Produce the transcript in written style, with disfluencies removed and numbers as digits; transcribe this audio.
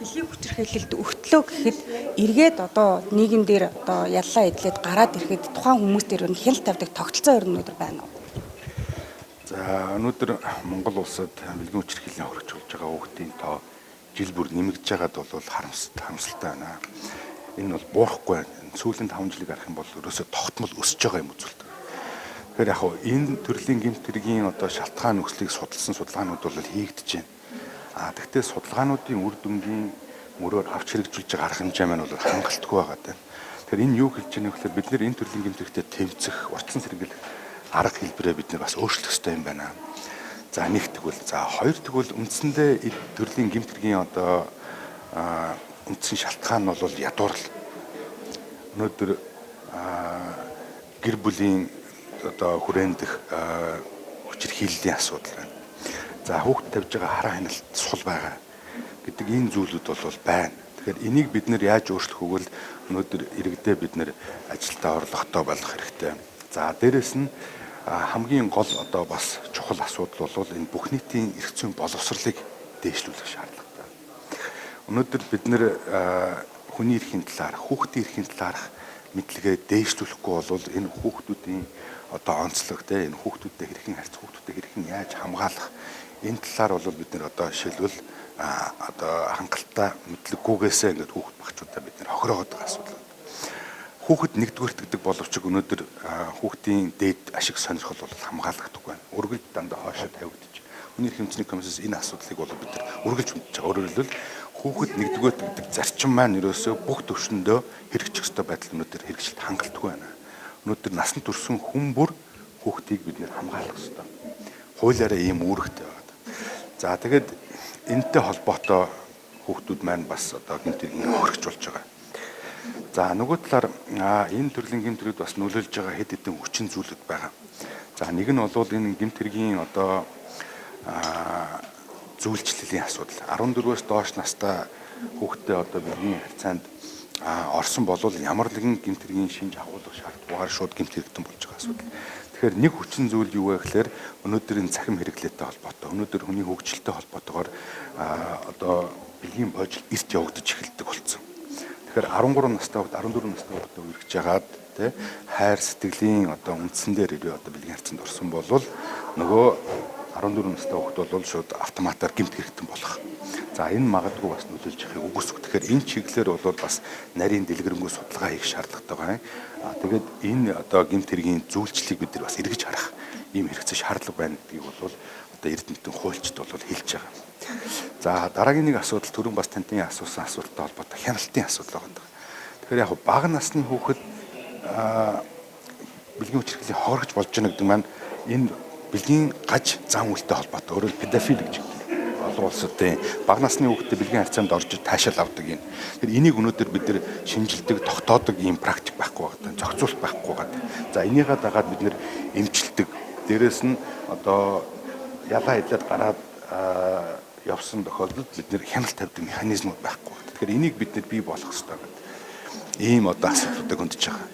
Бэлгийн хүчирхийлэлд өгтлөө гэхэд эргээд одоо нийгэм дээр одоо яллаа идлээд гараад ирэхэд тухайн хүмүүс дээр нь хяналт тавьдаг тогтолцоо ер нь өнөөдөр байна уу? За, өнөөдөр Монгол улсад бэлгийн хүчирхийллийн хөрөгч болж байгаа хүүхдийн тоо жил бүр нэмэгдэж байгаад бол харамсалтай байна. Энэ бол буурахгүй байна. Сүүлийн 5 жилийг харах юм бол ерөөсөө тогтмол өсөж байгаа юм үзүүлэлт. Тэгэхээр яг хуу энэ төрлийн гэмт хэргийн одоо шалтгаан нөхцөлийг судалсан судалгаанууд бол хийгдэж байна. А тэгтээ судалгаануудын үр дүнгийн мөрөөр авч хэрэгжүүлж байгаа арга хэмжээ маань бол хангалтгүй байгаа даа. Тэгэхээр энэ юу хэлж байгаа вэ гэхээр бид нэр энэ төрлийн гэмт хэрэгтэй тэмцэх, урьдчилан сэргийлэх арга хэлбэрээ бид нэр бас өөрчлөх ёстой юм байна. За, нэг тэгвэл, за, хоёр тэгвэл үндсэндээ энэ төрлийн гэмт хэргийн одоо үндсэн шалтгаан нь бол ядуурл. Өнөөдөр гэр бүлийн одоо хүрээндэх хүчирхийллийн асуудал байна. За, хүүхд тавьж байгаа хараа хяналт сул байгаа гэдэг энэ зүйлүүд бол байна. Тэгэхээр энийг бид нэр яаж өөрчлөх вэ гэвэл өнөөдөр иргэдээ бид нэр ажилдаа орлоготой болгох хэрэгтэй. За, дээрэс нь хамгийн гол одоо бас чухал асуудал бол энэ бүх нийтийн эрх зүйн боловсролыг дээшлүүлэх шаардлагатай. Өнөөдөр бид нэр хүний эрхийн талаар, хүүхдийн эрхийн талаарх мэдлэгээ дээшлүүлэхгүй бол энэ хүүхдүүдийн одоо онцлог, те, энэ хүүхдүүдтэй хэрхэн харьцах, хүүхдүүдтэй хэрхэн яаж хамгаалах энэ талаар бол бид нэр одоо жишээлбэл одоо хангалттай мэдлэггүйгээсээ ингээд хүүхд багчуудаа бид нэр хохироогод байгаа асуудал. Хүүхэд нэгдүгээрт гэдэг боловч өнөөдөр хүүхдийн дээд ашиг сонирхол бол хамгаалагдахгүй байна. Үргэлж дандаа хоошоо тавигдчих. Хүний эрх хэмжээний комиссаас энэ асуудлыг бол бид нар үргэлж хүндэж байгаа. Өөрөөр хэлбэл хүүхэд нэгдүгээрт гэдэг зарчим маань ерөөсөө бүх төвшөндөө хэрэгжих ёстой байдал өнөөдөр хэрэгжилт хангалтгүй байна. Өнөөдөр насанд хүрсэн хүн бүр хүүхдийг бид нэр хамгаалах ёстой. Хуулиараа ийм үүрэгтэй байна. За, тэгээд энэтэй холбоотой хүүхдүүд маань бас одоо гэмт хэргийн хөргөч болж байгаа. За, нөгөө талаар энэ төрлийн гэмт хэрэг бас нөлөөлж байгаа хэд хэдэн хүчин зүйлүүд байгаа. За, нэг нь бол энэ гэмт хэргийн одоо зүйлчлэлийн асуудал. 14-өөс доош настай хүүхдээ одоо бэлгийн харьцаанд орсон болвол ямар нэгэн гэмт хэргийн шинж агуулга шаардлагагаар шууд гэмт хэрэгтэн болж байгаа асуудал. Тэгэхээр нэг хүчин зүйл юу вэ гэхээр өнөөдөр энэ цахим хэрэглээтэй холбоотой, өнөөдөр хүний хөгжилтэй холбоотойгоор одоо бэлгийн боожил эрт явагдаж эхэлдэг болсон. Тэгэхээр 13 настай хүүхд, 14 настай хүүхдээ үргэж жагаад, тэ, хайр сэтгэлийн одоо үндсэн дээр ирээ одоо бэлгийн харьцаанд орсон болвол нөгөө 14 настай хүүхд бол шууд автоматар гэмт хэрэгтэн болох. За, энэ магадгүй бас нөлөөлж яхийг үгүйсэх. Тэгэхээр энэ чиглэлээр бол бас нарийн дэлгэрэнгүй судалгаа хийх шаардлагатай байна. А тэгээд энэ одоо гэмт хэргийн зүйлчлэлийг бид нар бас эргэж харах ийм хэрэгцээ шаардлага байна гэдгийг бол одоо эрдэмтэн хуульчид бол хэлж байгаа. За, дараагийн нэг асуудал түрүүн бас таны асуусан асуулттай холбоотой хяналтын асуудал байгаа. Тэгэхээр яг бага насны хүүхэд бэлгийн хүчирхийллийн хохирогч болж байна гэдэг маань энэ бэлгийн гаж зан үйлтэй холбоотой. Өөрөөр педофил гэж гэдэг. Олон улсуудын бага насны хүүхдэд бэлгийн харьцаанд орж таашаал авдаг юм. Тэгэхээр энийг өнөөдөр бид нар шинжилдэг, тогтоодог ийм практик байхгүй байгаа. Зохицуулалт байхгүй байгаа. За, энийгээ дагаад бид нэр эмчилдэг. Дээрээс нь одоо ялаа идлээд гараад явсан тохиолдолд бид нэр хяналт тавьдаг механизмууд байхгүй. Тэгэхээр энийг бид нэр бий болгох хэрэгтэй гэдэг ийм одоо асуудлуудыг хөндөж байгаа.